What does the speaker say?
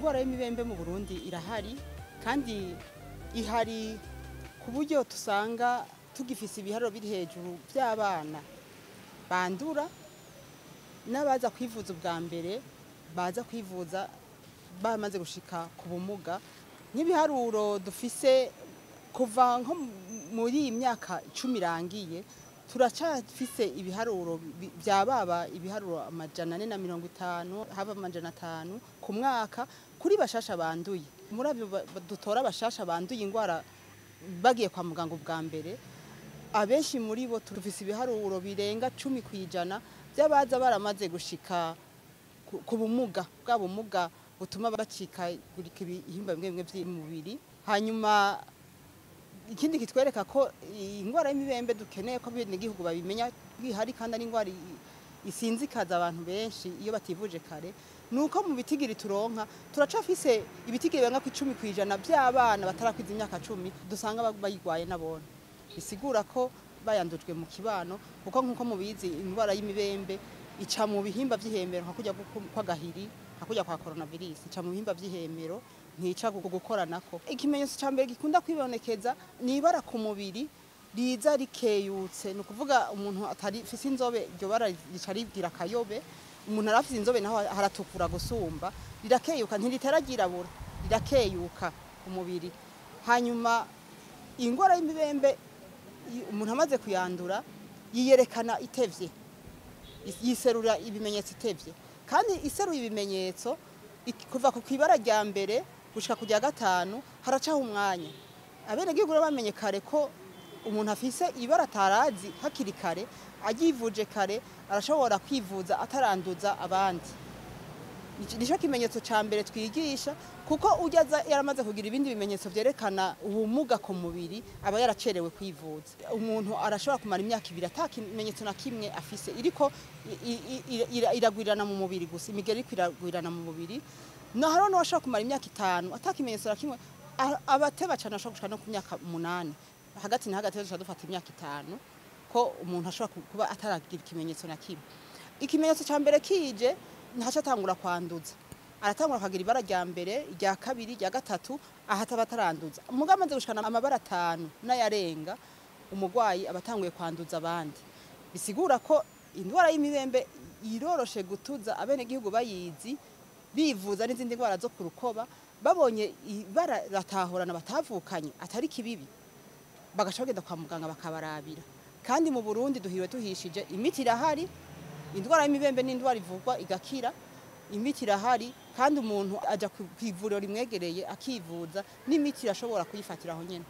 Ingwara y'imibembe mu Burundi irahari, kandi ihari ku buryo tusanga tugifise ibiharuro biri hejuru by'abana bandura n'abaza kwivuza ubwa mbere, baza kwivuza bamaze gushika ku bumuga. Nk'ibiharuro dufise kuva nko muri iyi myaka 10 irangiye, turacafise ibiharuro byababa ibiharuro 450 haba 500 ku mwaka kuri bashasha banduye. Muri abo dutora bashasha banduye ingwara bagiye kwa muganga ubwa mbere, abenshi muri bo tufise ibiharuro birenga 10% by'abaza baramaze gushika ku bumuga, bwa bumuga butuma bacikagurika ibihimba bimwe bimwe by'umubiri. Hanyuma ikindi kitwereka ko ingwara y'imibembe dukeneye ko abenegihugu babimenya ihari, kandi ari ingwara isinzikaza abantu benshi iyo bativuje kare, nuko mu bitigiri turonka turacafise ibitigiri birenga ku 10% by'abana batarakwiza imyaka 10 dusanga bayigwaye nabone. Bisigura ko bayandujwe mu kibano, kuko nkuko mubizi indwara y'imibembe ica mu bihimba vy'ihemero, nka kurya kw'agahiri, nka kurya kwa coronavirus, ica mu bihimba vy'ihemero, ntica gukoranako. Ikimenyetso ca mbere gikunda kwibonekeza ni ibara ku mubiri riza rikeyutse, ni ukuvuga umuntu atari fise inzobe iryo bara rica rigira akayobe, umuntu arafise inzobe naho haratukura gusumba, rirakeyuka, ntiritera ryirabura, rirakeyuka ku mubiri. Hanyuma ingwara y'imibembe umuntu amaze kuyandura yiyerekana itevye, yiserura ibimenyetso itevye, kandi iseruye ibimenyetso kuva ku kwibara rya mbere gushika ku rya 5 haracaho umwanya. Abenegihugu rero bamenye kare ko umuntu afise ibara atarazi hakiri kare, aryivuje kare arashobora kwivuza ataranduza abandi. Nico kimenyetso ca mbere twigisha, kuko urya aza yaramaze kugira ibindi bimenyetso vyerekana ubumuga ku mubiri aba yaracerewe kwivuza. Umuntu arashobora kumara imyaka 2 ata kimenyetso na kimwe afise, iriko iragwirirana mu mubiri gusa, imigeri iriko iragwirirana mu mubiri. No hariho n'uwashobora kumara imyaka 5 ata kimenyetso na kimwe, abateba cane ashobora gushika no ku myaka 8, hagati na hagati dushobora dufata imyaka 5 ko umuntu ashobora kuba ataragira ikimenyetso na kimwe. Ikimenyetso ca mbere kije ntaco atangura kwanduza, aratangura akagira ibara rya mbere, irya kabiri, irya gatatu, ahataba ataranduza. Mugabo amaze gushikana amabara 5 n'ayarenga, umugwayi aba atanguye kwanduza abandi. Bisigura ko indwara y'imibembe iroroshe gutuza abenegihugu bayizi, bivuza n'izindi ndwara zo ku rukoba, babonye ibara ratahorana batavukanye atari kibibi, bagaca bagenda kwa muganga bakabarabira. Kandi mu Burundi duhiriwe tuhishije, imiti irahari. Indwara y'imibembe ni indwara ivurwa igakira, imiti irahari, kandi umuntu aja kw'ivuriro rimwegereye akivuza, n'imiti irashobora kuyifatira aho nyene.